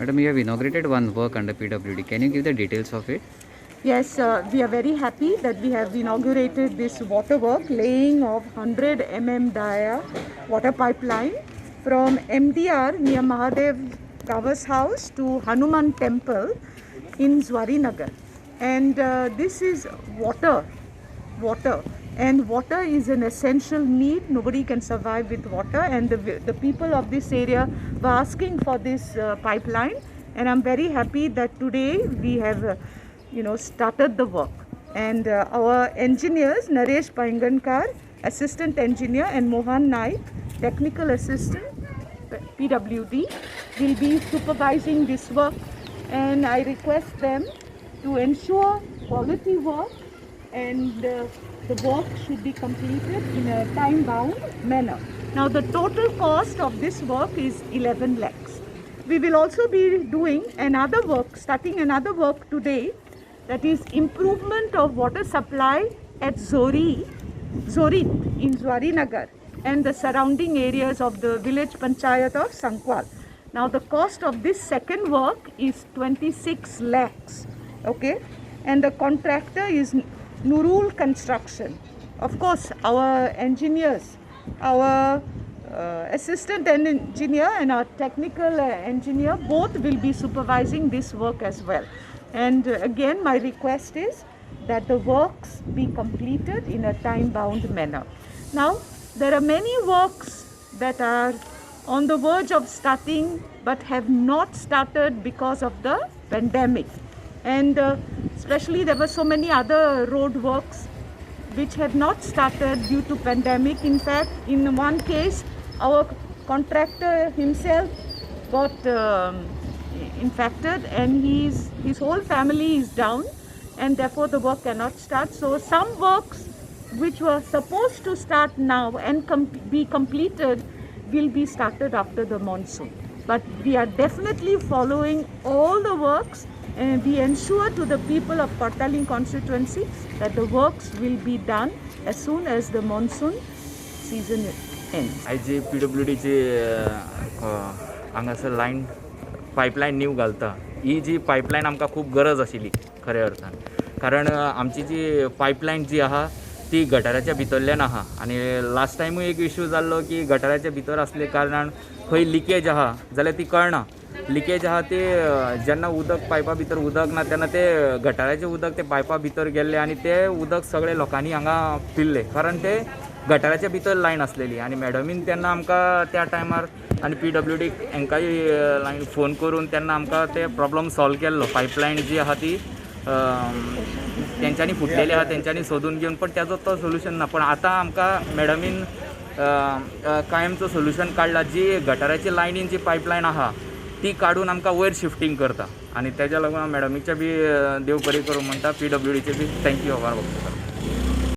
Madam, you have inaugurated one work under PWD. Can you give the details of it? Yes, we are very happy that we have inaugurated this water work, laying of 100 dia water pipeline from MDR near Mahadev Gawas house to Hanuman Temple in Zuarinagar. And this is water, water. And water is an essential need. Nobody can survive with water. And the people of this area were asking for this pipeline. And I'm very happy that today we have started the work. And our engineers, Naresh Paingankar, assistant engineer, and Mohan Naik, technical assistant, PWD, will be supervising this work. And I request them to ensure quality work, and the work should be completed in a time-bound manner. Now, the total cost of this work is 11 lakhs. We will also be doing another work, starting another work today, that is improvement of water supply at Zorit in Zuarinagar and the surrounding areas of the village panchayat of Sancoale. Now, the cost of this second work is 26 lakhs, okay? And the contractor is Nurul Construction. Of course, our engineers, our assistant engineer and our technical engineer both will be supervising this work as well. And again, my request is that the works be completed in a time-bound manner. Now, there are many works that are on the verge of starting but have not started because of the pandemic. And especially there were so many other road works which have not started due to pandemic. In fact, in one case, our contractor himself got infected and his whole family is down, and therefore the work cannot start. So some works which were supposed to start now and be completed will be started after the monsoon. But we are definitely following all the works, and we ensure to the people of Cortalim constituency that the works will be done as soon as the monsoon season ends. आयज G P W डीची हांगासर line pipeline new घालता, ही जी pipeline आमकां खूब गरज आशिल्ली खऱ्या अर्थान, कारण आमची जी पायपलायन जी आहा ती गटाराच्या भितरल्यान आहा आनी लास्ट टायमूय एक इशू जाल्लो की गटाराच्या भितर आसले कारणान खंय लिकेज आहा जाल्यार ती कळना. लिकेज आहा ती जेन्ना उदक पायपा भितर उदक ना तेन्ना ते गटाराचें उदक ते पायपा भितर गेल्लें आनी तें उदक सगळे लोकांनी हांगा पिल्लें, कारण ते गटाराच्या भितर लायन आसलेली. आनी मॅडमीन तेन्ना आमकां त्या टायमार आनी पी डब्ल्यू डी हांकांय लायन फोन करून तेन्ना आमकां ते प्रॉब्लम सॉल्व केल्लो. पायपलायन जी आहा ती तेंच्यांनी फुटलेली आहा, तेंच्यांनी सोदून घेवन, पण तेजो तो सोल्युशन ना. पण आतां आमकां मॅडमीन कायमचो सोल्युशन काडला, जी गटाराची लायनीन जी पायपलायन आहा ती काडून आमकां वयर शिफ्टींग करता आनी तेज्या लागून हांव मॅडमीचे बी देव बरें करूं म्हणटा, पी डब्ल्यू डीचे बी thank you आभार वक्त.